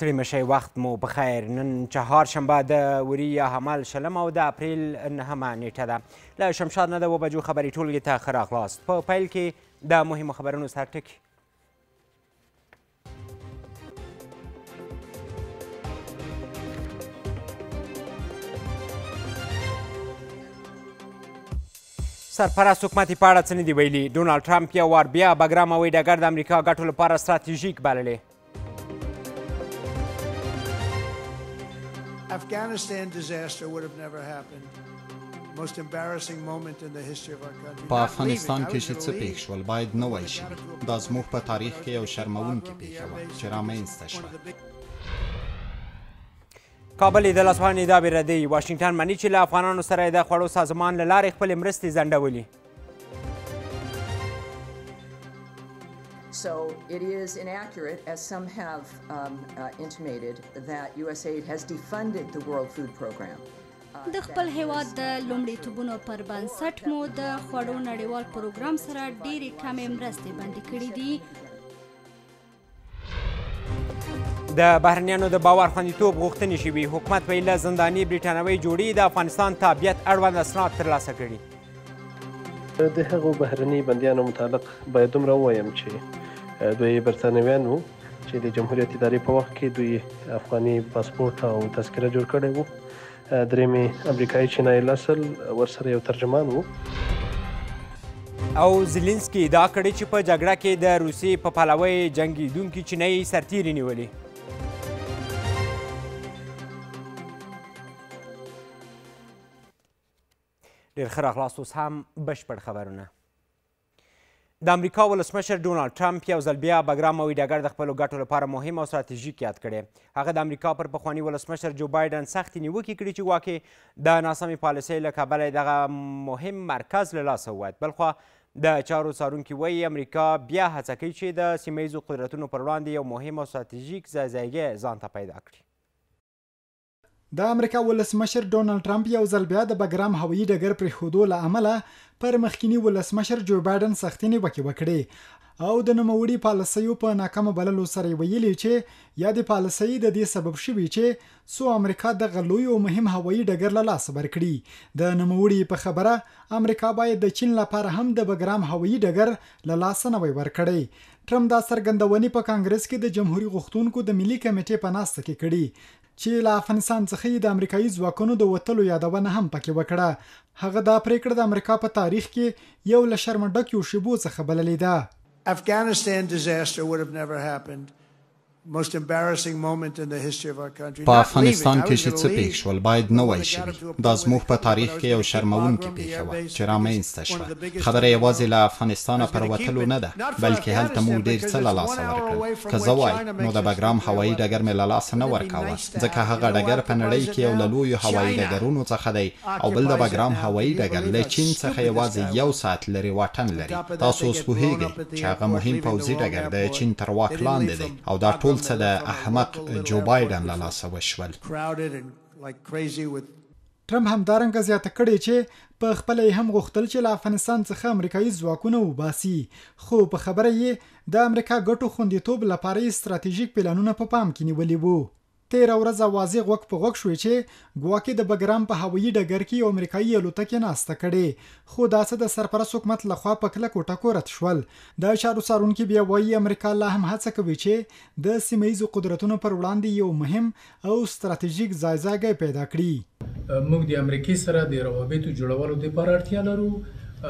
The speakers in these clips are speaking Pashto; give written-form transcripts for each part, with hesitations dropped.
ستړي مه شئ، وخت مو په خیر. نن چهارشنبه د وري یا حمل 20 او د اپریل 9 نیټه ده. له شمشاد نه د 7 بجو خبري ټولګې ته ښه راغلاست. په پیل کې د مهمو خبرونو سرټکي. سرپرست حکومت یې په اړه څه نه دي ویلي. ډونالډ ټرمپ یو وار بیا بګرام هوایي ډګر د امریکا ګټو لپاره ستراتیژیک بللی. Afghanistan disaster would have never happened. Most embarrassing moment in the history of our country. په افغانستان کې چې څه پېښ شول باید نه وای شوي. دا زموږ په تاریخ کې یو شرموونکې پېښه وه چې رامنځته شوه. کابل یې د لاسوهنې ادعاوې ردوي. واشنګټن مني چې له افغانانو سره یې د خوړو سازمان له لارې خپلې مرستې ځنډولي. So it is inaccurate, as some have intimated, that USAID has defunded the World Food Program. د خپل هیواد د لومړیتوبونو پر بنسټ مو د خوړو نړیوال پروګرام سره ډېرې کمې مرستې بندې کړې دي. د بهرنیانو د باور خوندیتوب غوښتنې شوي. حکومت ویل له زنداني بریټانوۍ جوړې د افغانستان تابعیت اړوند اسناد ترلاسه کړي. د هغو بهرني بندیانو متعلق باید دومره ووایم چې دوی برتانویان وو چې د جمهوریت ادارې په وخت کې دوی افغاني پاسپورت او تذکره جوړ کړی وو. دریم امریکایي چینایي الاصل ورسره یو ترجمان وو. او زیلینسکي ادعا کړې چې په جګړه کې د روسیې په پلوۍ جنګېدونکي چینایي سرتیري نیولي. ډېر ښه راغلاست. اوس هم بشپړ خبرونه. د امریکا ولسمشر ډونالډ ټرمپ یو ځل بیا بګرام هوایي ډګر د خپلو ګټو لپاره مهم او ستراتیژیک یاد کړی. هغه د امریکا پر پخواني ولسمشر جو بایډن سختې نیوکې کړي چې ګواکې د ناسمې پالیسۍ له کبله یې دغه مهم مرکز له لاسه ووت. بلخوا د چارو څارونکي وایي امریکا بیا هڅه کوي چې د سیمه ییزو قدرتونو پر وړاندې یو مهم او ستراتیژیک ځای ځایګی ځان ته پیدا کړي. د امریکا ولسمشر ډونالډ ټرمپ یو ځل بیا د بګرام هوایي ډګر پرېښودو له امله پر مخکیني ولسمشر جو بایډن سختې نیوکې وکړې او د نوموړي پالیسیو په ناکامه بللو سره یې ویلي چې یادې پالیسۍ د دې سبب شوي چې څو امریکا دغه لوی او مهم هوایي ډګر له لاسه ورکړي. د نوموړي په خبره امریکا باید د چین لپاره هم د بګرام هوایي ډګر له لاسه نه وای ورکړی. ټرمپ دا څرګندونې په کانګرس کې د جمهوري غوښتونکو د ملي کمېټې په ناسته کې کړي چې له افغانستان څخه یې د امریکایي ځواکونو د وتلو یادونه هم پکې وکړه. هغه دا پرېکړه د امریکا په تاریخ کې یو له شرمه ډکیو شیبو څخه بللې ده. Afghanistan disaster would have never happened. Most embarrassing moment in the history of our country. په افغانستان کې چې څه پېښ شول باید نه وای شوي. دا زموږ په تاریخ کې یو شرموونکې پېښه وه چې رامنځته شوه. خبره یوازې له افغانستانه پر وتلو نه ده، بلکې هلته موږ ډېر څه له لاسه ورکړل. که زه وای نو د بګرام هوایي ډګر مې له لاسه نه ورکاوه، ځکه هغه ډګر په نړۍ کې یو له لویو هوایي ډګرونو څخه دی او بل د بګرام هوایي ډګر له چین څخه یوازې یو ساعت لرې واټن لري. تاسو اوس پوهېږئ چې هغه مهم پوځي ډګر د چین تر واک لاندې دی او دا ټول څه د احمق جو بایډن له لاسه وشول. ټرمپ همدارنګه زیاته کړې چې په خپله یې هم غوښتل چې له افغانستان څخه امریکایي ځواکونه وباسي، خو په خبره یې د امریکا ګټو خوندیتوب لپاره یې ستراتیژیک پلانونه په پام کې نیولي وو. تېره ورځ اوازې غوږ په غوږ شوې چې ګواکې د بګرام په هوایي ډګر کې یو امریکایي الوتکې ناسته کړې، خو دا څه د سرپرست حکومت لخوا په کلکو ټکو رد شول. د چارو څارونکي بیا وایي امریکا لا هم هڅه کوي چې د سیمه ییزو قدرتونو پر وړاندې یو مهم او ستراتیژیک ځای ځایګی پیدا کړي. موږ د امریکې سره د روابطو جوړولو دپاره اړتیا لرو.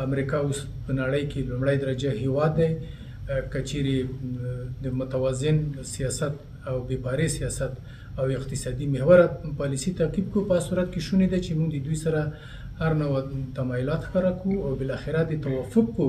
امریکا اوس په نړۍ کې لومړی درجه هیواد دی. که چیرې د متوازن سیاست او بې پارې سیاست او اقتصادي محوره پالیسي تعقیب کړو، په صورت کې شونې ده چې موږ د دوی سره هر نوع تمایلات ښکاره کړو او بالاخره د توافق په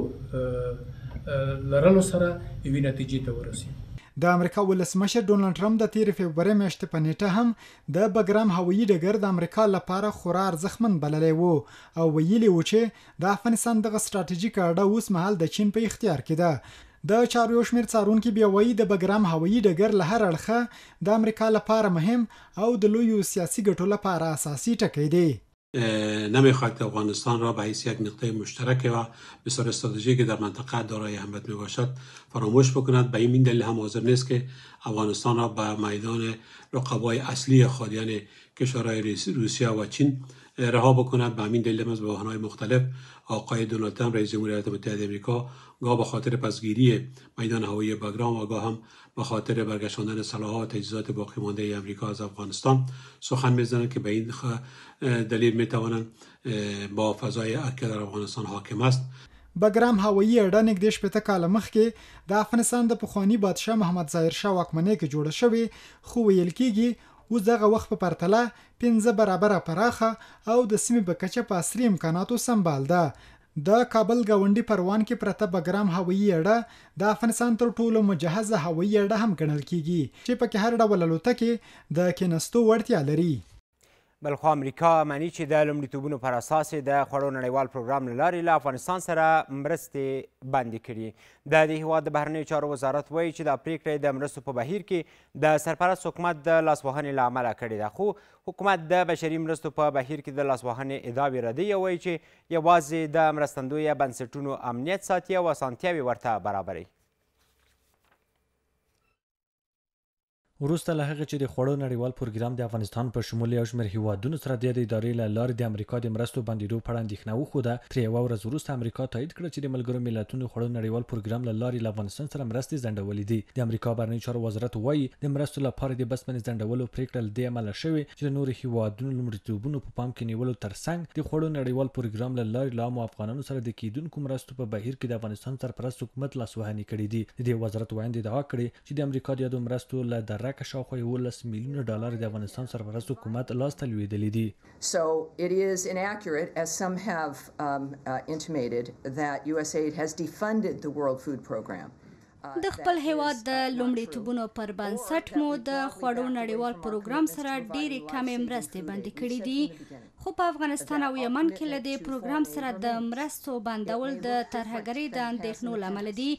لرلو سره یوې نتیجې ته ورسیږو. د امریکا ولسمشر ډونالډ ټرمپ د تېرې فبرورۍ میاشتې په نېټه هم د بګرام هوایي ډګر د امریکا لپاره خورا ارزښتمن بللی و او ویلي و چې د افغانستان دغه ستراتیژیکه اډه اوس مهال د چین په اختیار کې ده. د چارو یو شمېر څارونکي بیا وایي د بګرام هوایي ډګر له هر اړخه د امریکا لپاره مهم او د لویو سیاسي ګټو لپاره اساسي ټکی دی. نمیخواهد که افغانستان را به حیث یک نقطه مشترک و بسیار استراتژیک در منطقه دارای اهمیت می باشد فراموش بکند. به این دلیل هم حاضر نیست که افغانستان را به میدان رقبای اصلی خود، یعنی کشورهای روسیه و چین، رها بکند. به همین دلیل از بهانه‌های مختلف آقای دونالد ترامپ، رئیس جمهوری ایالات متحده امریکا، گاه به خاطر پسگیری میدان هوایی بگرام و گاه هم به خاطر برگشاندن سلاح‌ها و تجهیزات باقی مانده امریکا از افغانستان سخن میزنند که به این دلیل میتوانند با فضای که در افغانستان حاکم است. بګرام هوایي اډه نږدې 60 کاله مخکې د افغانستان د پخواني بادشاه محمد ظاهر شاه واکمنۍ کې جوړه شوې، خو ویل کیږي اوس دغه وخت په پرتله 5 برابره پراخه او د سیمې په کچه په عصري امکاناتو سمبال ده. د کابل ګاونډي پروان کې پرته بګرام هوایي اډه د افغانستان تر ټولو مجهزه هوایي اډه هم ګڼل کیږي چې پکې هر ډول الوتکې د کیناستو وړتیا لري. بلخوا امریکا مني چې د لومړیتوبونو پر اساس یې د خوړو نړیوال پروګرام له لارې له افغانستان سره مرستې بندې کړي. د دې هېواد د بهرنیو چارو وزارت وایي چې دا پرېکړه یې د مرستو په بهیر کې د سرپرست حکومت د لاسوهنې له امله کړې ده، خو حکومت د بشري مرستو په بهیر کې د لاسوهنې ادعاوې ردوي او وایي چې یوازې د مرستندویه بنسټونو امنیت ساتي او اسانتیاوې ورته برابروي. وروسته له هغې چې د خوړو نړیوال پروګرام د افغانستان په شمول یو شمېر هیوادونو سره د یادې ادارې له لارې د امریکا د مرستو بندېدو په اړه اندېښنه وښوده، ترې یوه ورځ وروسته امریکا تایید کړه چې د ملګرو ملتونو خوړو نړیوال پروګرام له لارې له افغانستان سره مرستې ځنډولې دي. د امریکا بهرنیو چارو وزارت وایي د مرستو لپاره د بسپنې ځنډولو پرېکړه له دې امله شوې چې د نورو هیوادونو لومړیتوبونو په پام کې نیولو ترڅنګ د خوړو نړیوال پروګرام له لارې له عامو افغانانو سره د کېدونکو مرستو په بهیر کې د افغانستان سرپرست حکومت لاسوهنې کړې دي. د دې وزارت ویاند ادعا کړې چې د امریکا د یادو مرستو له درکه شاوخوا 11 میلیونه ډالر د افغانستان سرپرست حکومت لاس ته لوېدلي دي. So it is inaccurate, as some have intimated, that USAID has defunded the World Food Program. د خپل هیواد د لومړیتوبونو پر بنسټ مو د خوړو نړیوال پروګرام سره ډېرې کمې مرستې بندې کړې دي، خو په افغانستان او یمن کې له دې پروګرام سره د مرستو بندول د ترهګرۍ د اندېښنو له امله دي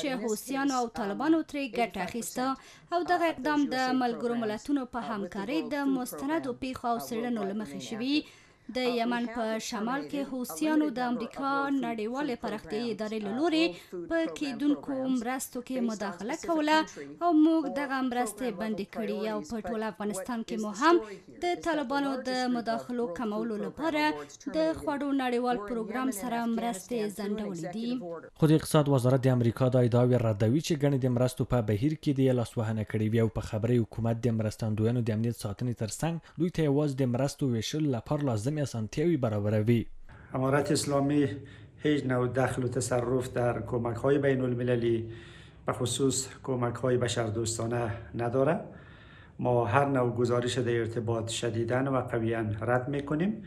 چې حوثیانو او طالبانو ترې ګټه اخیسته او دغه اقدام د ملګرو ملتونو په همکارۍ د مستندو پېښو او څېړنو له مخې شوي. د یمن په شمال کې حوثیانو د امریکا نړیوالې پراختیایي ادارې له لوري په کېدونکو مرستو کې مداخله کوله او موږ دغه مرستې بندې کړې او په ټول افغانستان کې مو هم د طالبانو د مداخلو کمولو لپاره د خوړو نړیوال پروګرام سره مرستې ځنډولې دي. خو د اقتصاد وزارت د امریکا دا ادعاوې ردوي چې ګڼې د مرستو په بهیر کې د لاسوهنه کړې وي او په خبره یې حکومت د مرستندویانو د امنیت ساتنې ترڅنګ دوی ته یوازې د مرستو ویشلو لپاره لازم اسانتیاوې برابروي. امارت اسلامی هیچ نوع دخل و تصرف در کمک های بین المللی به خصوص کمک های بشردوستانه نداره. ما هر نوع گزارش در ارتباط شدیداً و قویاً رد میکنیم.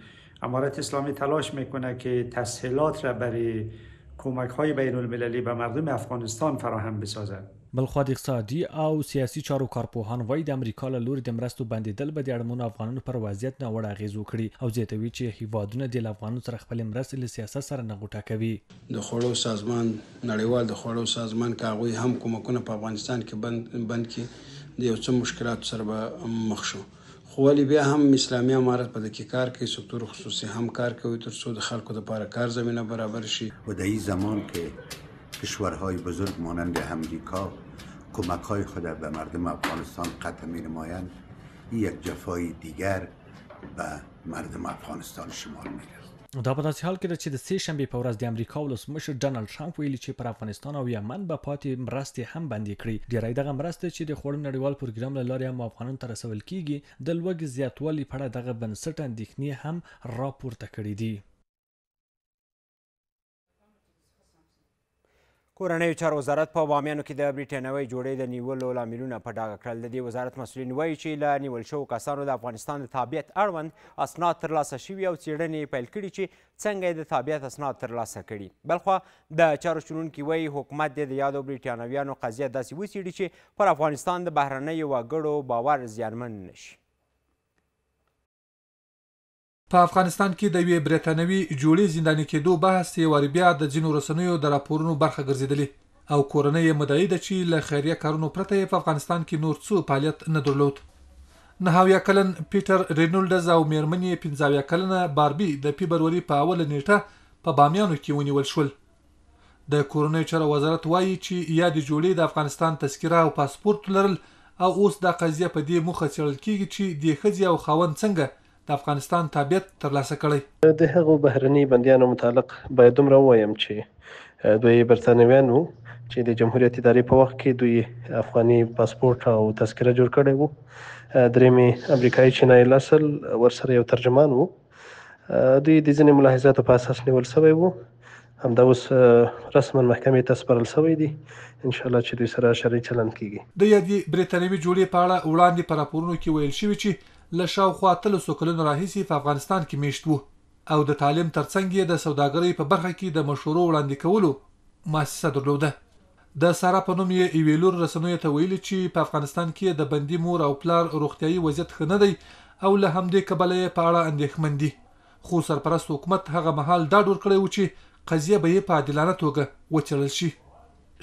امارت اسلامی تلاش میکنه که تسهیلات را برای کمک های بین المللی به مردم افغانستان فراهم بسازد. بلخوا د اقتصادي او سیاسي چارو کارپوهان وایي د امریکا له لوري د مرستو بندېدل به د اړمنو افغانانو پر وضعیت ناوړه اغېز وکړي او زیاتوي چې هیوادونه دې له افغانانو سره خپلې مرستې له سیاست سره نه غوټه کوي. د خوړو سازمان، نړیوال د خوړو سازمان، که هغوی هم کومکونه په افغانستان کې بند کړي د یو څه مشکلاتو سره به مخ شو، خو ولې بیا هم اسلامي امارت په دې کې کار کوي، سکتور خصوصي هم کار کوي تر څو د خلکو دپاره کار زمینه برابر شي. و در این زمان که کشورهای بزرگ مانند امریکا کمک‌های خود به مردم افغانستان قطع می‌نمایند، این یک جفای دیگر به مردم افغانستان شمار می‌رود. دا په داسې حال کې ده چې د سې شنبې په ورځ د امریکا ولسمشر ډونالد ټرمپ ویلي چې پر افغانستان او یمن به پاتې مرستې هم بندې کړي. ډېری دغه مرستې چې د خوړو نړیوال پروګرام له لارې هم افغانانو ته رسول کیږي د لوږې زیاتوالي په اړه دغه بنسټ اندېښنې هم راپورته کړې دي. کورنیو چارو وزارت په بامیانو کې د بریټانوۍ جوړې د نیولو لاملونه په ډاګه کړل. د دې وزارت مسؤلین وایي چې له نیول شوو کسانو د افغانستان د تابعیت اړوند اسناد ترلاسه شوي او څېړنې یې پیل کړي چې څنګه یې د تابعیت اسناد ترلاسه کړي. بلخوا د چارو شنونکي وایي حکومت دې د یادو بریټانویانو قضیه داسې وڅېړي چې پر افغانستان د بهرنیو وګړو باور زیانمن نه شي. په افغانستان کې د یوې بریتانوي جوړې زنداني کېدو بحث یو وارې بیا د ځینو رسنیو د راپورونو برخه ګرځېدلې او کورنۍ یې مدعي ده چې له خیریه کارونو پرته یې په افغانستان کې نور څه فعالیت نه درلود. 79 کلن پیټر رینولډز او مېرمن یې 75 کلنه باربي د فبروري په اوله نېټه په بامیانو کې ونیول شول. د کورنیو چارو وزارت وايي چې یادې جوړې د افغانستان تذکره او پاسپورت لرل او اوس دا قضیه په دې موخه څېړل کېږي چې دې ښځې او خاوند څنګه د افغانستان تابعیت ترلاسه کړی. د هغو بهرني بندیانو متعلق باید دومره ووایم چې دوی برتانویان وو چې د جمهوریت ادارې په وخت کې دوی افغاني پاسپورت او تذکره جوړ کړی وو. دریم امریکایي چینایي الاصل ورسره یو ترجمان وو. دوی د ځینې ملاحظاتو په اساس نیول شوی وو. همدا اوس رسما محکمې ته سپارل شوی دي. ان شاء الله چې دوی سره شرعي چلند کیږي. د یادې برېتانوي جوړې په اړه وړاندې په راپورونو کې ویل شوي چې له شاوخوا اتلسو کلونو راهیسې په افغانستان کې مېشت وو او د تعلیم ترڅنګ یې د سوداګرۍ په برخه کې د مشورو وړاندې کولو موسسه درلوده. د سارا په نوم یې یوې لور رسنیو ته ویلي چې په افغانستان کې یې د بندي مور او پلار روغتیايي وضعیت ښه نه دی او له همدې کبله یې په اړه اندېښمن دي. خو سرپرست حکومت هغه مهال ډاډ ورکړی و چې قضیه به یې په عادلانه توګه وڅېړل شي.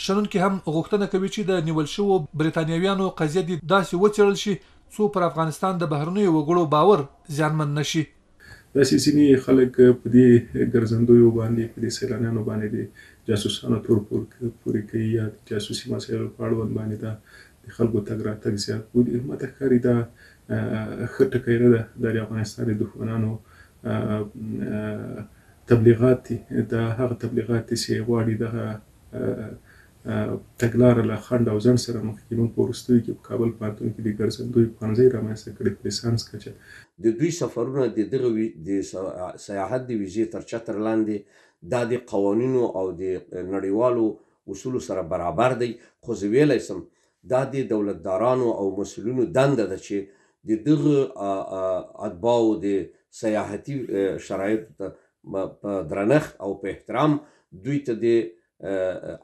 شنونکي هم غوښتنه کوي چې د نیول شوو بریتانیویانو قضیه دې داسې وڅېړل شي څو پر افغانستان د بهرنیو وګړو باور زیانمن نه شي. داسې ځینې خلک په دې ګرځندویو باندې، په دې سیلانیانو باندې د جاسوسانو تور پورې کوي یا د جاسوسي مسایلو په اړوند باندې دا د خلکو تګ راتګ زیات بولي. ماته ښکاري دا ښه ټکی نه ده، دا د افغانستان د دښمنانو تبلیغات دي، دا هغه تبلیغات دي چې غواړي دغه تګلاره له خنډ او ځنډ سره مخ کړي. موږ په وروستیو کې په کابل پوهنتون کې د ګرځندوی پوهنځی رامنځته کړی په لیسانس کچه. د دوی سفرونه د دغه د سیاحت د ویزې تر چتر لاندې دا د قوانینو او د نړیوالو اصولو سره برابر دی، خو زه ویلی سم دا د دولتدارانو او مسؤلینو دنده ده چې د دغه اتباعو د سیاحتي شرایطو ته په درنښت او په احترام دوی ته د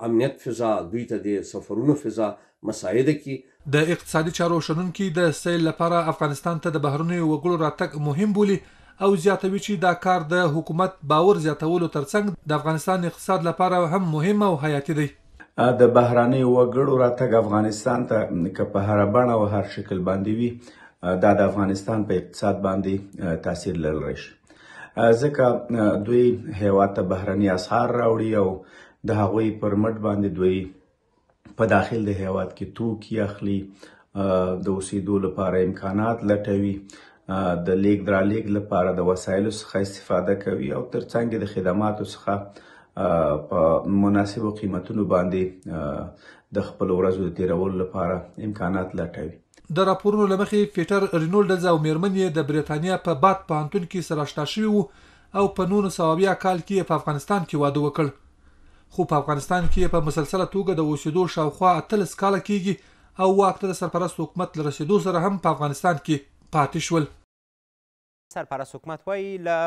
امنیت فضا، دوی ته د سفرونو فضا مساعده کړي. د اقتصادي چارو شنونکي د سیل لپاره افغانستان ته د بهرنیو وګړو راتګ مهم بولي او زیاتوي چې دا کار د حکومت باور زیاتولو ترڅنګ د افغانستان اقتصاد لپاره هم مهم او حیاتي دی. د بهرنیو وګړو راتګ افغانستان ته که په هره بڼه او هر شکل باندې وي، دا د افغانستان په اقتصاد باندې تاثیر لرلی شي، ځکه دوی هیواد ته بهرني اسعار راوړي او د هغوی پر مټ باندې دوی په داخل د هیواد کې توکي اخلي، د اوسېدو لپاره امکانات لټوي، د لیږد رالیږد لپاره د وسایلو څخه استفاده کوي او ترڅنګ د خدماتو څخه په مناسبو قیمتونو باندې د خپلو ورځو د تېرولو لپاره امکانات لټوي. د راپورونو له مخې فیټر رینولډز او مېرمن یې د بریتانیا په بات پوهنتون کې سره اشنا شوي وو او په 1970 کال کې یې په افغانستان کې واده وکړ، خو په افغانستان کې یې په مسلسله توګه د اوسېدو شاوخوا 18 کاله کېږي او واک ته د سرپرست حکومت له رسېدو سره هم په افغانستان کې پاتې شول. سرپرست حکومت وایي له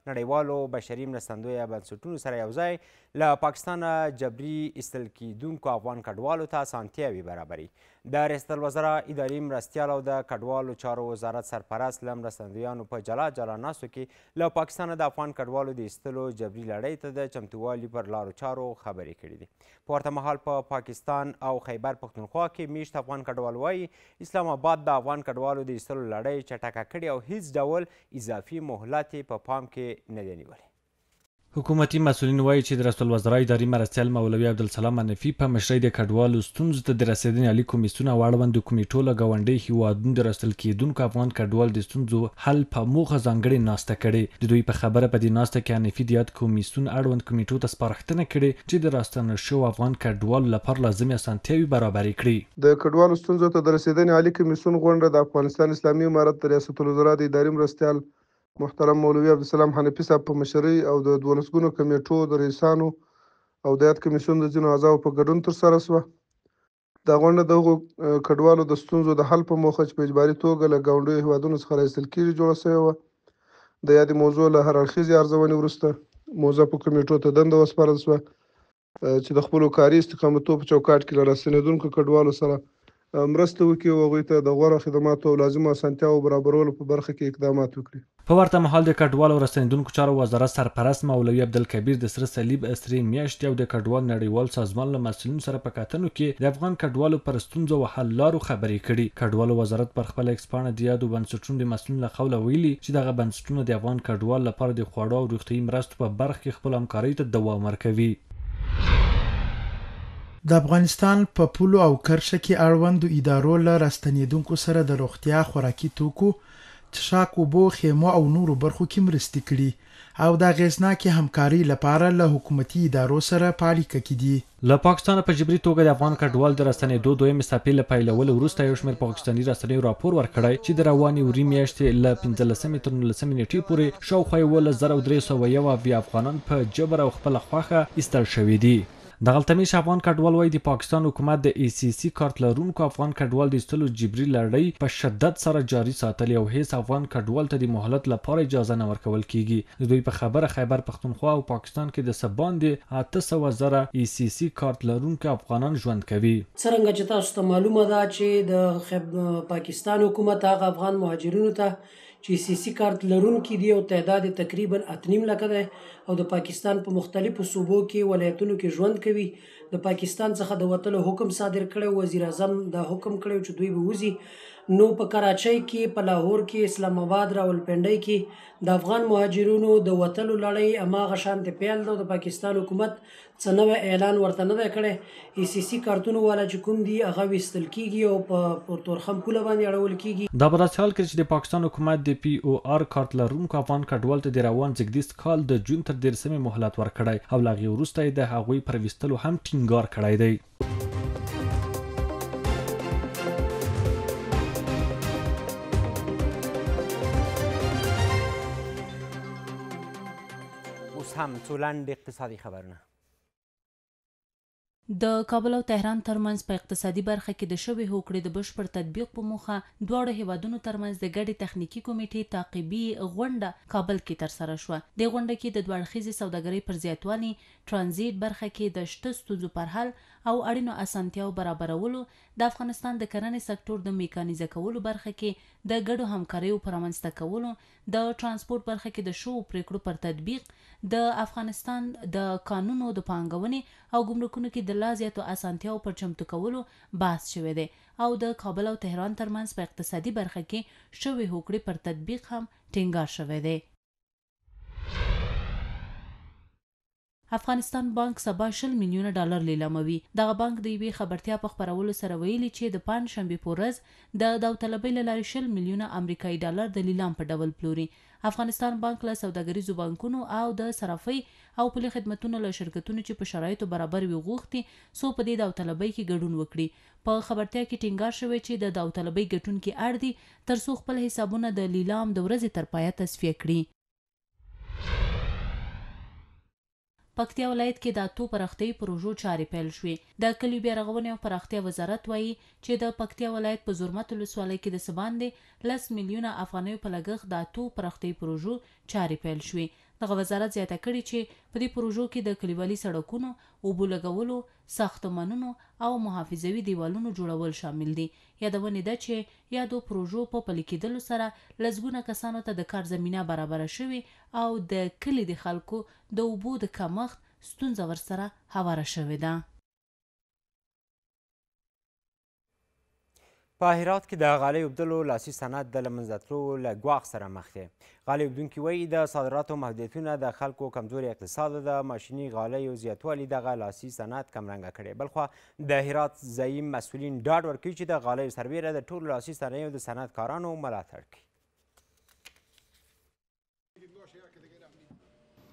نړیوالو بشري مرستندویه بنسټونو سره یوځای له پاکستانه جبري ایستل کېدونکو افغان کډوالو ته اسانتیاوې برابري. د ریاست الوزرا اداري مرستیال او د کډوالو چارو وزارت سرپرست له مرستندویانو په جلا جلا ناستو کې له پاکستانه د افغان کډوالو د ایستلو جبري لړۍ ته د چمتووالي پر لارو چارو خبرې کړې دي. په ورته مهال په پاکستان او خیبر پښتونخوا کې میشت افغان کډوال وایي اسلام آباد د افغان کډوالو د ایستلو لړۍ چټکه کړې او هیڅ ډول اضافي مهلت یې په پام کې نه دی نیولی. حکومتي مسؤلین وایي چې د رئیس الوزرا اداري مرستیال مولوي عبدالسلام حنفي په مشرۍ د کډوالو ستونزو ته د رسېدنې عالي کمیسیون او اړوندو کمیټو له ګاونډیو هیوادونو د راستل کېدونکو افغان کډوال د ستونزو حل په موخه ځانګړې ناسته کړې. د دوی په خبره په دې ناسته کې حنفي د یاد کمیسیون اړوند کمیټو ته سپارښتنه کړې چې د راستنو شوو افغان کډوالو لپاره لازمې اسانتیاوې برابرې کړي. د کډوالو ستونزو ته د رسېدنې عالي کمیسیون غونډه د افغانستان اسلامي امارت د ریاست الوزرا د اداري مرستیال محترم مولوي عبدالسلام حنفي صاحب په مشرۍ او د دولسګونو کمېټو د رئیسانو او د یاد کمیسیون د ځینو اعضاو په ګډون ترسره شوه. دا غونډه د هغو کډوالو د ستونزو د حل په موخه چې په اجباري توګه له ګاونډیو هېوادونو څخه را ایستل کېږي جوړه شوې وه. د یادې موضوع له هر اړخیزې ارزونې وروسته موظفو کمېټو ته دنده وسپارل شوه چې د خپلو کاري استقامتو په چوکاټ کې له راستنېدونکو کډوالو سره مرسته وکړي او هغوی ته د غوره خدماتو او لازمو اسانتیاوو برابرولو په برخه کې اقدامات وکړي. په ورته مهال د کډوالو او راستنېدونکو چارو وزارت سرپرست مولوي عبدالکبیر د سره صلیب سرې میاشتې او د کډوال نړیوال سازمان له مسؤلینو سره په کتنو کې د افغان کډوالو پر ستونزو او حل لارو خبرې کړي. کډوالو وزارت پر خپله ایکس پاڼه د یادو بنسټونو د مسؤلینو له قوله ویلي، چې دغه بنسټونه د افغان کډوالو لپاره د خواړو او روغتیايي مرستو په برخه کې خپلو همکاریو ته دوام ورکوي. د افغانستان په پولو او کرښه کې اړوندو ادارو له راستنېدونکو سره د روغتیا، خوراکي توکو، څښاک اوبو، خیمو او نورو برخو کې مرستې کړي او د اغېزناکې همکارۍ لپاره له حکومتي ادارو سره په اړیکه کې دي. له پاکستانه په جبري توګه د افغان کډوال د راستنېدو دویمې څپې له پیلولو وروسته یو شمېر پاکستاني رسنیو راپور ورکړی چې د روانې وري میاشتې له پنځلسمې تر نولسمې نېټې پورې شاوخوا 11371 افغانان په جبر او خپله خوښه ایستل شوي دي. دغلته مېشت افغان کډوال وايي، د پاکستان حکومت د ای سي سي کارت لرونکو افغان کډوال د ایستلو جبري لړۍ په شدت سره جاري ساتلې او هېڅ افغان کډوال ته د مهلت لپاره اجازه نه ورکول کېږي. د دوی په خبره، خیبر پښتونخوا او پاکستان کې د څه باندې 800 زره ای سي سي کارت لرونکي افغانان ژوند کوي. څرنګه چې تاسو ته معلومه ده چې د پاکستان حکومت هغه افغان مهاجرینو ته چې سي سي کارت لرونکي دي او تعداد یې تقریبا 8.5 لکه دی او د پاکستان په مختلفو صوبو کې ولایتونو کې ژوند کوي، د پاکستان څخه د وتلو حکم صادر کړی، وزیراعظم دا حکم کړی چې دوی به وځي. نو په کراچۍ کې، په لاهور کې، اسلام اباد، راولپنډۍ کې د افغان مهاجرینو د وتلو لړۍ هماغه شانتې پیل ده او د پاکستان حکومت څه نوی اعلان ورته نه دی کړی. ای سي سي کارتونو والا چې کوم دي هغه ویستل کیږي او په تورخم پوله باندې اړول کیږي. دا په داسې حال کې چې د پاکستان حکومت د پي او آر کارت لرونکو افغان کډوال ته د روان زېږدیز کال د جون تر 30مې مهلت ورکړی او له هغې وروسته یې د هغوی پر ویستلو هم ټینګار کړی دی. اوس هم څو لنډ اقتصادي خبرونه. د کابل او تهران ترمنځ په اقتصادي برخه کې د شوې هوکړې د بشپړ تطبیق په موخه دواړو هېوادونو ترمنځ د ګډې تخنیکي کمېټې تعقیبي غونډه کابل کې ترسره شوه. دې غونډه کې د دوه اړخیزې سوداګرۍ پر زیاتوالي، ترانزیټ برخه کې د شته ستونزو پر حل او اړینو اسانتیاو برابرولو، د افغانستان د کرنې سکټور د میکانیزه کولو برخه کې د ګډو همکاریو پر رامنځته کولو، د ترانسپورت برخه کې د شوو پرېکړو پر تطبیق، د افغانستان د کانونو د پانګونې او ګمرکونو کې د لا زیاتو اسانتیاوو پر چمتو کولو بحث شوی دی او د کابل او تهران ترمنځ په اقتصادي برخه کې شوې هوکړې پر تطبیق هم ټینګار شوی دی. افغانستان بانک سبا 20 میلیونه ډالر لیلاموي. دغه بانک د یوې خبرتیا په خپرولو سره ویلي چې د پنجشنبې په ورځ د داوطلبۍ له لارې 20 میلیونه امریکایي ډالر د لیلام په ډول پلوري. افغانستان بانک له سوداګریزو بانکونو او د صرافۍ او پولي خدمتونو له شرکتونو چې په شرایطو برابر وي غوښتي څو په دې داوطلبۍ کې ګډون وکړي. په خبرتیا کې ټینګار شوی چې د داوطلبۍ ګټونکي اړ دي ترڅو خپل حسابونه د لیلام د ورځې تر پایه تصفیه کړي. پکتیا ولایت کې د اتو پراختیايي پروژو چارې پیل شوې. د کلیو بیارغونې او پراختیا وزارت وایي چې د پکتیا ولایت په زرمت ولسوالۍ کې د څه باندې 10 میلیونه افغانیو په لګښت د اتو پراختیايي پروژو چارې پیل شوې. دغه وزارت زیاته کړې چې په دې پروژو کې د کلیوالي سړکونو، اوبو لګولو، ساختمانونو او محافظوي دیوالونو جوړول شامل دي. یادونې ده چې یادو پروژو په پلي کېدلو سره لسګونه کسانو ته د کار زمینه برابره شوې او د کلي د خلکو د اوبو د کمښت ستونزه ورسره هواره شوې ده. په هرات کې د غالۍ اوبدلو لاسي صنعت د له منځه تلو له ګواښ سره مخ دی. غالۍ اوبدونکي وایي د صادراتو محدودیتونه، د خلکو کمزوري اقتصاد او د ماشیني غالیو زیاتوالي دغه لاسي صنعت کمرنګه کړی. بلخوا د هرات ځایي مسؤلین ډاډ ورکوي چې د غالیو سربېره د ټولو لاسي صنایعو د صنعت کارانو ملاتړ کوي.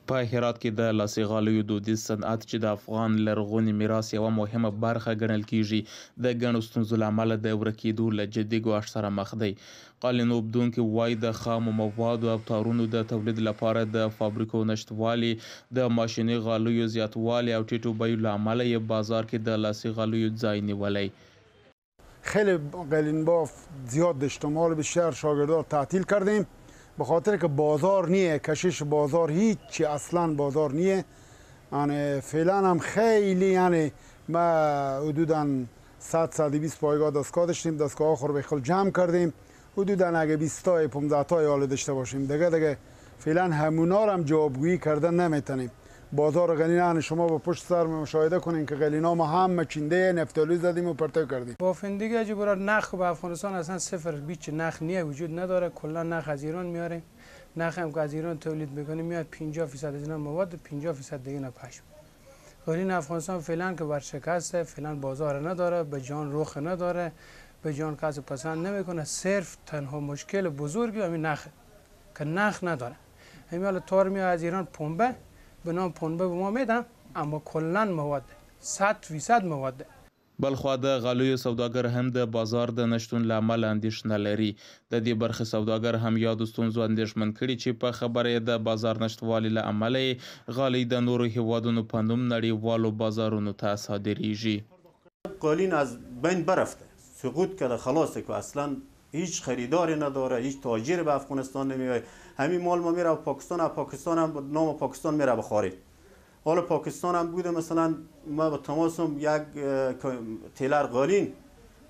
په هرات کې د لاسي غالیو دودیز صنعت چې د افغان لرغوني میراث یوه مهمه برخه ګڼل کیږي، د ګڼو ستونزو له امله د ورکېدو له جدي ګواښ سره مخ دی. قالین اوبدونکي وایي د خامو موادو او تارونو د تولید لپاره د فابریکو نشتوالي، د ماشیني غالیو زیاتوالي او ټیټو بیو له امله یې بازار کې د لاسي غالیو ځای نیولی. خیلی قالین باف زیاد داشتم، حالا بیشتر شاگردار تعطیل کردیم به خاطر که بازار نیه، کشش بازار هیچی اصلا بازار نیه. یعنی فعلا هم خیلی، یعنی ما حدودا 100 120 پایگاه دستگاه داشتیم، دستگاه ها خور به جمع کردیم، حدودا اگه 20 تا 15 تا حال داشته باشیم دیگه فعلا همونا رو هم جوابگویی کردن نمیتونیم. بازار قلین شما با پشت سر مشاهده کنین که قلینا ما هم چینده نفتالی زدیم و پرتو کردیم. بافندگی عجیب برای نخ به افغانستان اصلا صفر بیچ نخ نیه، وجود نداره. کلا نخ از ایران میاریم، نخ هم که از ایران تولید میکنیم میاد 50% از اینا مواد، 50% دیگه نه پشم. قالین افغانستان فعلا که ورشکسته، فعلا بازار نداره، به جان رخ نداره، به جان کسی پسند نمیکنه. صرف تنها مشکل بزرگی همین نخ که نخ نداره. همین حالا تار میاد از ایران پنبه به نام پنبه به ما میدن، اما کلا مواد 100% مواد. بلخوا د غالیو سوداګر هم د بازار د نشتون له امله اندېښنه لري. د دې برخې سوداګر هم یادو ستونزو اندېښمن کړي چې په خبره یې د بازار نشتوالي له امله یې غالۍ د نورو هیوادونو په نوم نړیوالو بازارونو ته صادرېږي. قالین از بین برفته، سقوط کرده، خلاصه که اصلا هیچ خریداری نداره، هیچ تاجر به افغانستان نمیاد. همین مال ما میره پاکستان، از پاکستان هم نام پاکستان میره به خارج. حالا پاکستان هم بوده، مثلا ما با تماسم یک تیلر قالین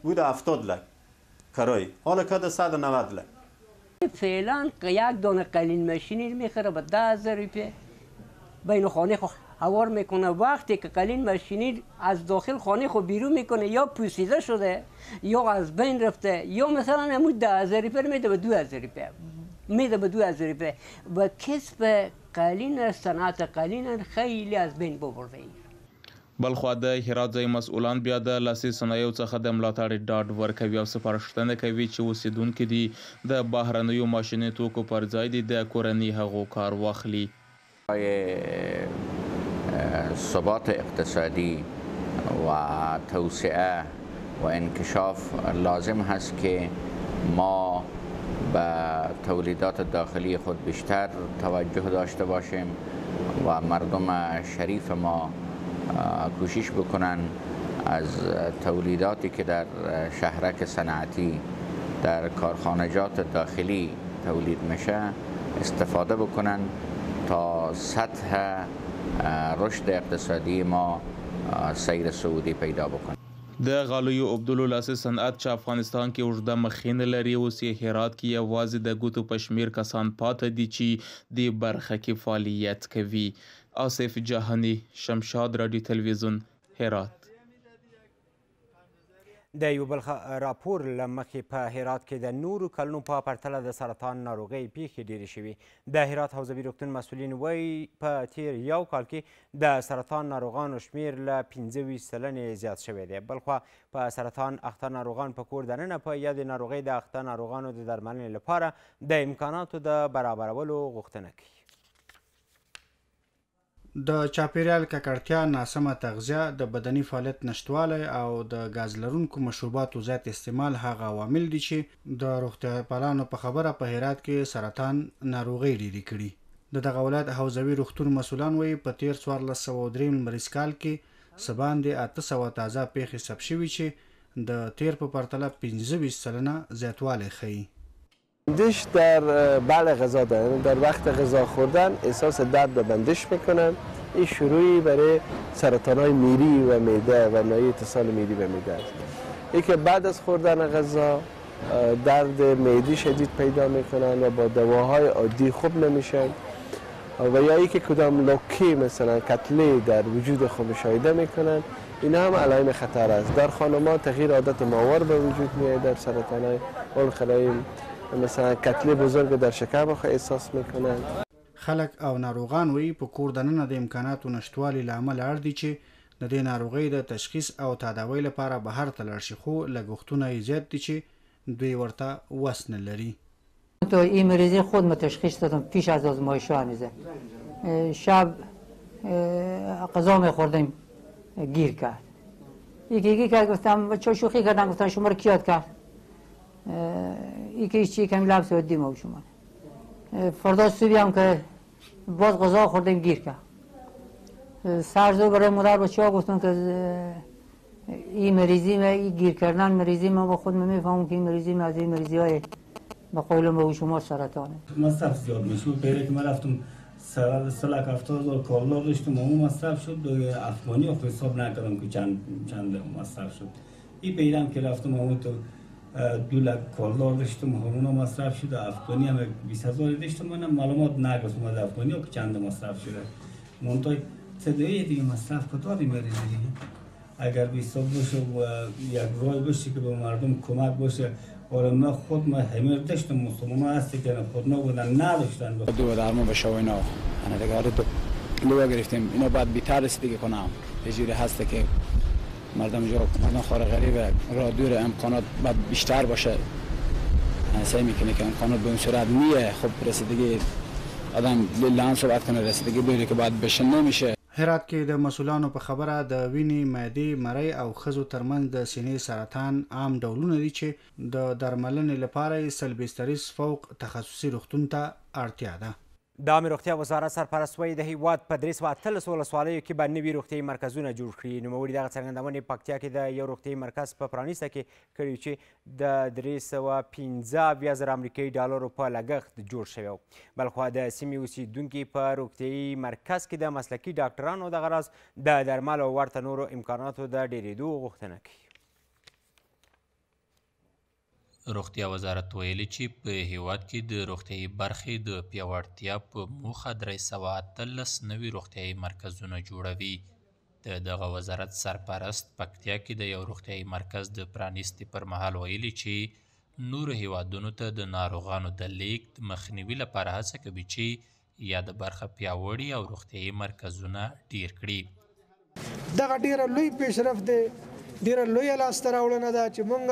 بوده 70 لک کرای، حالا کده 190 لک. فعلا یک دانه قالین ماشینی میخره به 10,000 روپیه، بین خانه خو هوار میکنه. وقتی که قالین ماشینی از داخل خانه خو بیرون میکنه، یا پوسیده شده یا از بین رفته، یا مثلا همون 10,000 روپیه میده به 2,000 روپیه، میده به 2,000 روپیه. و کسب قالین، صنعت قالین خیلی از بین ببرده. بلخوا د هرات ځایي مسؤلان بیا د لاسي صنایعو څخه د ملاتړ ډاډ ورکوي او سپارښتنه کوي چې اوسېدونکي دي د بهرنیو ماشیني توکو پر ځای دي د کورني هغو کار واخلي. ثبات اقتصادی و توسعه و انکشاف لازم هست که ما به تولیدات داخلی خود بیشتر توجه داشته باشیم و مردم شریف ما کوشش بکنن از تولیداتی که در شهرک صنعتی در کارخانجات داخلی تولید میشه استفاده بکنن تا سطح رشد اقتصادی ما سیر صعودی پیدا بکنه. د غالیو اوبدلو لاسي صنعت چې افغانستان کې اوږده مخینه لري، اوس یې هرات کې یوازې د ګوتو په شمېر کسان پاته دي چې دې برخه کې فعالیت کوي. آصف جهاني، شمشاد راډیو تلویزیون، هرات. د یو بل راپور له مخې په هرات کې د نورو کلونو په پرتله د سرطان ناروغۍ پیښې ډېرې شوي. د هرات حوزوي روغتون مسؤلین وایي په تېر یو کال کې د سرطان ناروغانو شمېر له 25% زیات شوی دی. بلخوا په سرطان اخته ناروغان په کور دننه په یادې ناروغۍ د اخته ناروغانو د درملنې لپاره د امکاناتو د برابرولو غوښتنه کوي. د چاپیریال ککړتیا، ناسمه تغذیه، د بدني فعالیت نشتوالی او د ګاز لرونکو مشروباتو زیات استعمال هغه عوامل دي چې د روغتیاپالانو په خبره په هرات کې سرطان ناروغۍ ډېرې کړي. د دغه ولایت حوزوي روغتون مسؤلان وایي په تېر 1403 لمریز کال کې څه باندې 800 تازه پېښې ثبت شوي چې د تېر په پرتله 25% زیاتوالی ښيي. بندش در بلع غذا دارن، در وقت غذا خوردن احساس درد و بندش میکنن. این شروعی برای سرطان های میری و معده و ناحیه اتصال میری و معده است. یکی بعد از خوردن غذا درد معدی شدید پیدا میکنن و با دواهای عادی خوب نمیشن، و یا اینکه کدام لکه مثلا کتله در وجود خود مشاهده میکنن. اینا هم علائم خطر است. در خانم‌ها تغییر عادت ماور به وجود میاد، در سرطان های الخلایم مثلا کتله بزرگ در شکم خو احساس میکنن. خلک او ناروغان وایي په کور دننه د امکاناتو نشتوالي له امله اړ دي چې د دې ناروغۍ د تشخیص او تداوۍ لپاره بهر ته لاړ شي، خو لګښتونه یې زیات دي چې دوی ورته وس نه لري. تو این مریضی خود ما تشخیص دادم پیش از آزمایش هنوزه. شب غذا میخوردیم گیر کرد. یکی گیر کرد، گفتم بچه‌ها شوخی کردن، گفتن شما رو کی یاد کرد؟ یکی چی کمی لبس دیم و شما. فردا صبح هم که باز غذا خوردیم گیر کرد. سرزو برای مادر بچه‌ها گفتم که این مریضی ما، این گیر کردن مریضی ما با خود میفهمم که این مریضی ما از این مریضی های به قول ما و شما سرطانه. مصرف زیاد میشه. پیره که من رفتم 3,70,000 کالا داشتم، اون مصرف شد. افغانی خو حساب نکردم که چند مصرف شد. این پیرم که رفتم همون تو 2 لک کالدار داشتم، همونا مصرف شده. افغانی هم 20,000 داشتم، من معلومات نگرفتم از افغانی ها که چند مصرف شده. منتها صدایی دیگه مصرف که داریم دیگه. اگر به حساب باشه و یک رای باشه که به مردم کمک باشه. آره ما خود ما همه داشتم، مسلمان ها هستی که خود ما بودن نداشتن. دو درمان بشه و اینا انا دیگه آره دو گرفتیم اینا باید بیتر رسیدگی کنم. یه جوری هسته که مردم جو مردم خار غریبه راه دور، امکانات باید بیشتر باشه. سعی میکنه که امکانات به اون صورت نیه. خب رسیدگی آدم لن صحبت کنه، رسیدگی بره که باید بشه نمیشه. هرات کې د مسؤلانو په خبره د وینې، معدې، مرۍ او ښځو ترمنځ د سینې سرطان عام ډولونه دي چې د درملنې لپاره یې 100 بستریز فوق تخصصي روغتون ته اړتیا ده. د عامې روغتیا وزارت سرپرست وایي د هیواد په 318 ولسوالیو کې به نوي روغتیایي مرکزونه جوړ کړي. نوموړي دغه څرګندونې پکتیا کې د یو روغتیایي مرکز په پرانیسته کې کړي چې د 375 زره امریکایي ډالرو په لګښت جوړ شوی و. بلخوا د سیمې اوسېدونکي په روغتیایي مرکز کې د مسلکي ډاکټرانو دغه راز د درملو او ورته نورو امکاناتو د ډېرېدو غوښتنه کوي. روغتیا وزارت ویلي چې په هیواد کې د روغتیایي برخې د پیاوړتیا په موخه 318 نوي روغتیایي مرکزونه جوړوي. د دغه وزارت سرپرست پکتیا کې د یو روغتیایي مرکز د پرانیستې پر مهال ویلي چې نورو هیوادونو ته د ناروغانو د لیږد مخنیوي لپاره هڅه کوي چې یاده برخه پیاوړي او روغتیایي مرکزونه ډیر کړي. دغه ډیره لوی پیشرفت دی، ډیره لویه لاسته راوړنه ده چې مونږ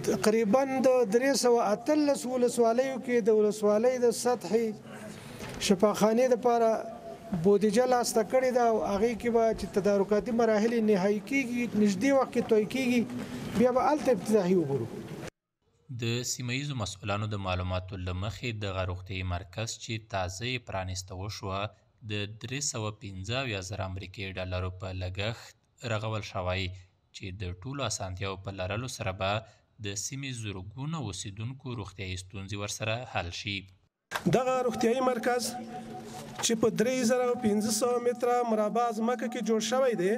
تقریبا د 318 ولسوالیو کې د ولسوالۍ د سطحې شفاخانې دپاره بودیجه لاسته کړې ده او هغې کې به چې تدارکاتي مراحل نهایي کېږي، نږدې وخت کې توی کېږي، بیا به هلته افتتاحي وګورو. د سیمه ییزو مسؤلانو د معلوماتو له مخې دغه روغتیایي مرکز چې تازه یې پرانیسته وشوه د 375 زره امریکایي ډالرو په لګښت رغول شوی چې د ټولو اسانتیاوو په لرلو سره به د سیمې زرګونه اوسېدونکو روغتیایي ستونزې ورسره حل شي. دغه روغتیایي مرکز چې په 3500 متره مربع ځمکه کې جوړ شوی دی،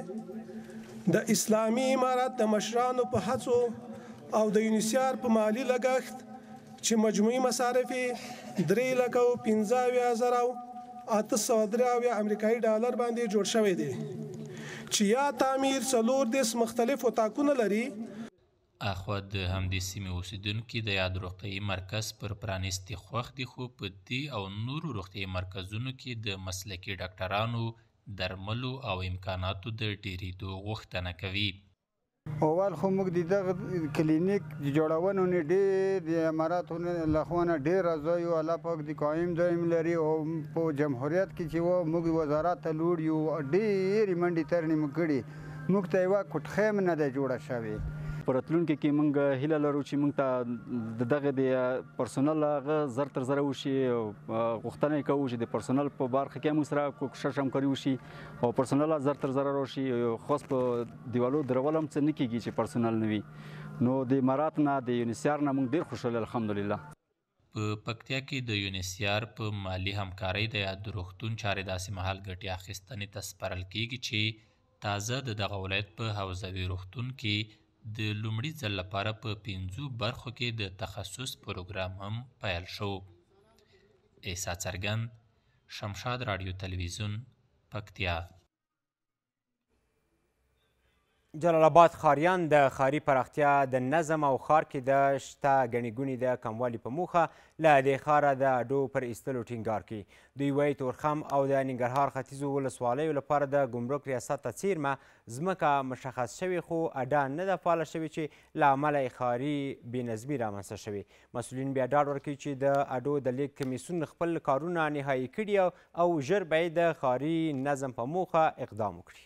د اسلامي امارت د مشرانو په هڅو او د یونیسیار په مالي لګښت چې مجموعي مصارف یې 375,873 امریکایي ډالر باندې جوړ شوی دی چې یا تعمیر 34 مختلف اتاقونه لري. اخوا د همدې سیمې اوسېدونکي د یاد روغتیایي مرکز پر پرانیستې خوښ دي، خو په دې او نورو روغتیایي مرکزونو کې د مسلکي ډاکټرانو، درملو او امکاناتو د ډېرېدو غوښتنه کوي. اول خو موږ د دغه کلینیک د جوړونو نه ډېر د اماراتو له خوا نه ډېر راضي یو. الله پاک د قایم دایم لري او په جمهوریت کې چې و موږ وزارت ته لوړ یو، ډېرې منډې ترنې مو کړي، موږ ته یوه کوټخۍ هم نه ده جوړه شوې. په راتلونکي کې موږ هیله لرو چې موږ ته د دغه د پرسونل هغه زر تر زره وشي. غوښتنه یې کوو چې د پرسونل په برخه کې موږ سره کوښښ همکاري وشي او پرسونل زر تر زره راشي. خاص په دیوالو درول هم څه نه کېږي چې پرسونل نه وي. نو د امارات نه د یونیسیار نه موږ ډېر خوشحاله الحمدلله. په پکتیا کې د یونیسیار په مالي همکارۍ د یاد روغتون چارې داسې مهال ګټې اخیستنې ته سپارل کېږي چې تازه د دغه ولایت په حوزوي روغتون کې د لومړي ځل لپاره په 5 برخو کې د تخصص پروګرام هم پیل شو. عیسی څرګند، شمشاد راډیو تلویزیون، پکتیا. جلال آباد ښاریان د ښاري پراختیا د نظم او ښار کې د شته ګڼې ګوڼې د کموالي په موخه له دې ښاره د اډو پر ایستلو ټینګار کوي. دوی وایي تورخم او د ننګرهار ختیځو ولسوالیو لپاره د ګمرک ریاست ته څېرمه ځمکه مشخص شوې، خو اډه نه ده فعاله شوې چې له امله یې ښاري بې نظمي رامنځته شوې. مسؤلین بیا ډاډ ورکوي چې د اډو د لیږد کمیسیون خپل کارونه نهایي کړي او ژر به یې د ښاري نظم په موخه اقدام وکړي.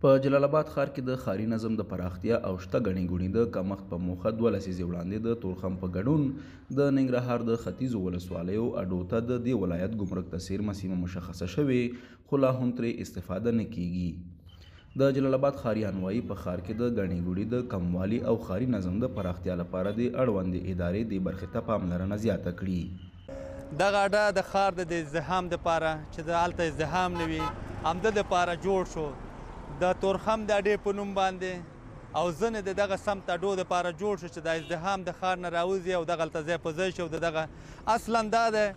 په جلال آباد ښار کې د ښاري نظم د پراختیا او شته ګڼې ګوڼې د کمښت په موخه 2 لسیزې وړاندې د تورخم په ګډون د ننګرهار د ختیځو ولسوالیو اډو ته د دې ولایت ګمرک ته څېرمه سیمه مشخصه شوې، خو لا هم ترې استفاده نه کیږي. د جلال آباد ښاریان وایي په ښار کې د ګڼې ګوڼې د کموالي او ښاري نظم د پراختیا لپاره د اړوندې ادارې دې برخې ته پاملرنه زیاته کړي. دغه اډه د ښار د ازدحام دپاره چې د هلته ازدحام نه وي همده دپاره جوړ شو. د تورخم د اډې په نوم باندې او ځینې د دغه سمت اډو دپاره جوړ شو چې دا ازدحام د ښار نه راوځي او دغلته ځای په ځای شي. او د دغه اصلا دا دی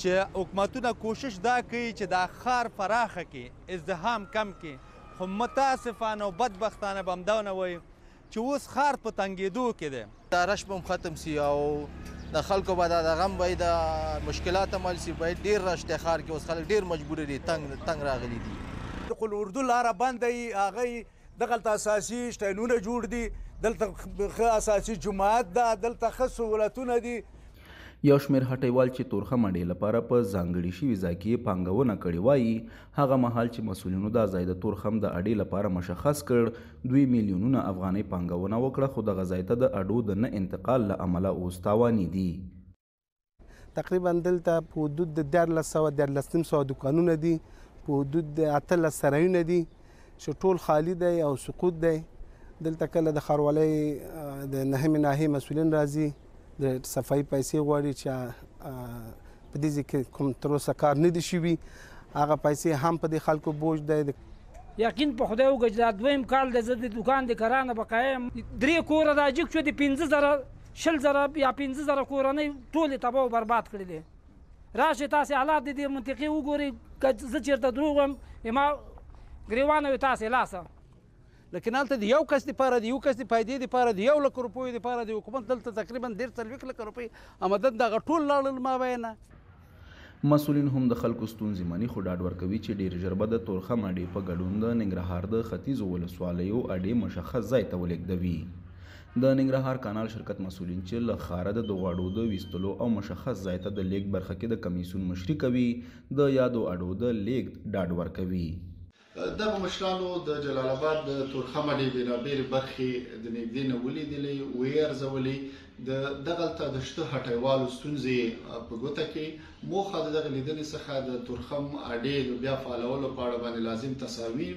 چې حکومتونه کوشش دا کوي چې دا ښار پراخه کړي، ازدحام کم کړي، خو متاسفانه او بدبختانه به همدا نه وایو چې اوس ښار په تنګېدو کې دی. دا رش به هم ختم سي او د خلکو به دا غم به د مشکلات هم حل سي. باید ډېر رش دی ښار کې، اوس خلک ډېر مجبور دي، تنګ تنګ راغلي دي. د قول اردو لاره بنده وي، هغه دغلته اساسي شټینونه جوړ دي، دلته ښه اساسي جومات ده، دلته ښه سهولتونه دي. یو شمېر هټۍوال چې تورخم اډې لپاره په ځانګړي شوي ځای کې یې پانګونه کړې وايي، هغه مهال چې مسؤلینو دا ځای د تورخم د اډې لپاره مشخص کړ، دوی میلیونونه افغانۍ پانګونه وکړه، خو دغه ځای ته د اډو د نه انتقال له امله اوس تاواني دي. تقریبا دلته په حدود د 1300 1350 دوکانونه دي، په حدود د 18 سرایونه دي چې ټول خالي دی او سقوط دی. دلته کله د ښاروالۍ د نهمې ناحیې مسؤلین راځي، د صفایي پیسې غواړي چې په دې ځای کې کوم تر اوسه کار نه دي شوي، هغه پیسې هم په دې خلکو بوج دی. یقین په خدای وکړه چې دا دویم کال دی زه د دوکان د کرانه بقایا یم، 3 کوره را جګ شو، د 5000 20000 یا 5000 کورنۍ ټولې تباه او برباد کړلې. راشئ تاسې حالات د دې منطقې وګورئ، که زه چېرته دروغ وایم ما ګریوانه وي تاسې لاسه. لیکن هلته د یو کس دپاره، د یو کس د فایدې دپاره، د 1 لک روپیو دپاره د حکومت دلته تقریبا 40 لک روپۍ آمدن دغه ټول لاړل. ما وینا مسؤلین هم د خلکو ستونزې مني، خو ډاډ ورکوي چې ډېر ژر به د تورخم اډې په ګډون د ننګرهار د ختیځو ولسوالیو اډې مشخص ځای ته ولېږدوي. د ننګرهار کانال شرکت مسؤلین چې له ښاره د دغو اډو د ویستلو او مشخص ځای ته د لېږد برخه کې د کمیسیون مشري کوي، د یادو اډو د لېږد ډاډ ورکوي. دغه مشرانو د جلال اباد د تورخم اډې بېلابېلې برخې د نږدې نه ولیدلې، ویې ارزولې، د دغلته د شته هټیوالو ستونزې په ګوته کړې. موخه د دغه لیدنې څخه د تورخم اډې د بیا فعالولو په اړه باندې لازم تصامیم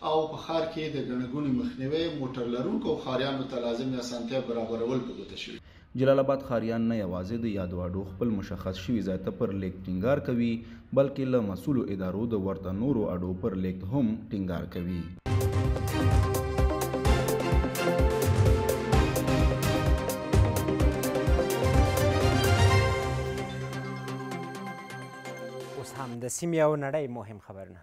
او په ښار کې د ګڼه ګوڼې مخنیوی، موټر لرونکو او ښاریانو ته لازمې اسانتیا برابرول په ګوته شوي. جلال اباد ښاریان نه یوازې د یادو اډو خپل مشخص شوي ځای ته پر لېږد ټینګار کوي، بلکې له مسؤلو ادارو د ورته نورو اډو پر لېږد هم ټینګار کوي. اوس هم د سیمې او نړۍ مهم خبرونه.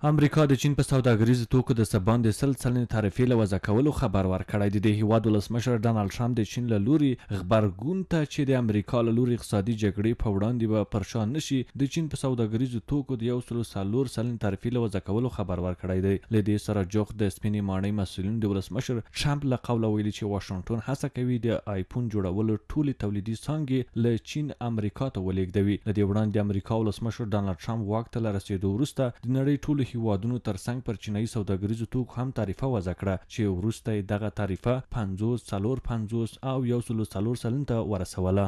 امریکا د چین په سوداګریزو توکو د څه باندې 100 سلنې تعرفې له وضع کولو خبر ورکړی. د دې هیواد ولسمشر ډونالډ ټرمپ د چین له لوري غبرګون ته چې د امریکا له لوري اقتصادي جګړې په وړاندې به پر شا نه شي، د چین په سوداګریزو توکو د 104 سلنې تعرفې له وضع کولو خبر ورکړی دی. له دې سره جوخت د سپینې ماڼۍ مسؤلینو د ولسمشر ټرمپ له قوله ویلي چې واشنګټن هڅه کوي د آیفون جوړولو ټولې تولیدي څانګې له چین امریکا ته ولېږدوي. له دې وړاندې امریکا ولسمشر ډونالډ ټرمپ واک ته له رسېدو وروسته د نړۍ ټولو هیوادونو ترڅنګ پر چینایي سوداګریزو توکو هم تعرفه وضع کړه چې وروسته یې دغه تعرفه 50، 54 او 104 سلنې ته ورسوله.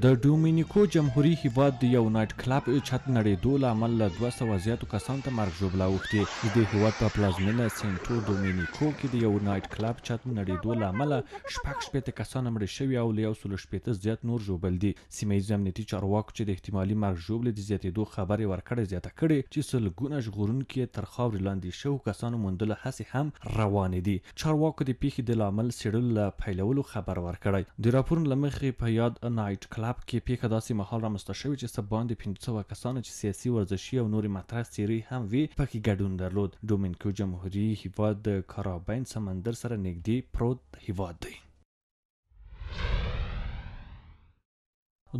د ډومینیکو جمهوري هیواد د یو نایټ کلب چت نړېدو له امله له 200 زیاتو کسانو ته مرګ ژوبله اوښتې. د دې هیواد په پلازمېنه سینټو ډومینیکو کې د یو نایټ کلب چت نړېدو له امله 66 کسان مړه شوي او له 160 زیات نور ژوبل دي. سیمه ییزو امنیتي چارواکو چې د احتمالي مرګ ژوبلې د زیاتېدو خبر یې ورکړی زیاته کړې چې سلګونه ژغورونکي یې تر خاورې لاندې شوو کسانو موندلو هڅې هم روانې دي. چارواکو د پېښې د لامل څېړلو له پیلولو خبر ورکړی. د راپورونو له مخې په یاد نایټ کلب کې پېښه داسې مهال رامنځته شوې چې څه باندې 500 کسانو چې سیاسي، ورزشي او نورې مطرح څېرې هم وې پکې ګډون درلود. ډومینکو جمهوري هیواد د کارابین سمندر سره نږدې پروت هیواد دی.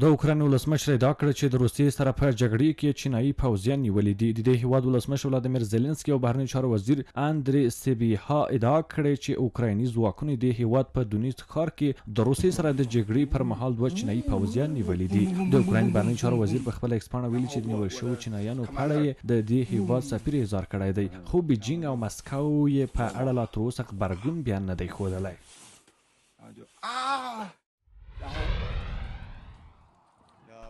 د اوکراین ولسمشر ادعا کړې چې د روسیې سره په جګړې کې چینایي پوځیان نیولي دي. د دې هیواد ولسمشر ولادیمیر زیلنسکي او بهرنیو چارو وزیر اندري سیبیها ادعا کړې چې اوکرایني ځواکونو د هیواد په دونیڅ ښار کې د روسیې سره د جګړې پر مهال 2 چینایي پوځیان نیولي دي. د اوکراین بهرنیو چارو وزیر په خپله ایکسپاڼه ویلي چې د نیول شوو چینایانو په اړه یې د دې هیواد سفیر اظهار کړی دی، خو بیجینګ او مسکو یې په اړه لا تر اوسه غبرګون بیا نه دی ښودلی.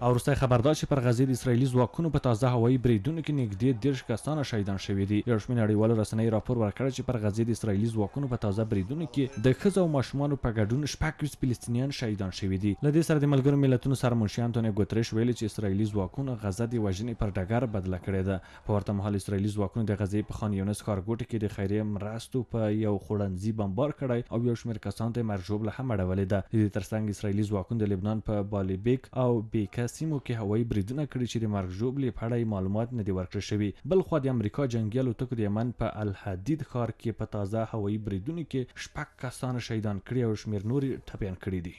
او وروستی خبر دا چې پر غزې د اسراییلي ځواکونو په تازه هوایي بریدونو کې نږدې 30 کسانه شهیدان شوي دي. یو شمېر نړیوالو رسنیو راپور ورکړی چې پر غزې د اسراییلي ځواکونو په تازه بریدونو کې د ښځو او ماشومانو په ګډون 26 فلسطینیان شهیدان شوي دي. له دې سره د ملګرو ملتونو سرمنشي انتوني ګوتریش ویلي چې اسراییلي ځواکونو غزه د وژنې پر ډګر بدله کړې ده. په ورته مهال اسراییلي ځواکونو د غزې په خان یونس ښارګوټي کې د خیریه مرستو په یو خوړنځي بمبار کړی او یو شمېر کسانو ته یې مرګ ژوبله هم اړولې ده. د دې ترڅنګ اسراییلي ځواکونو د لبنان په بالبیک او بیکه سیمو کې هوایي بریدونه کړي چې د مرګ ژوبلې په اړه یې معلومات نه دي ورکړل شوي. بلخوا د امریکا جنګي الوتکو د یمن په الحدید ښار کې په تازه هوایي بریدونو کې 6 کسان شهیدان کړي او شمېر نور یې ټپیان کړي دي.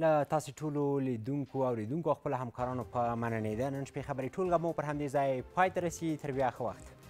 له تاسې ټولو لیدونکو اورېدونکو او خپلو همکارانو په مننې ده نن شپې خبرې ټولګه مو پر همدې ځای پای ته رسي. تر بیا ښه وخت.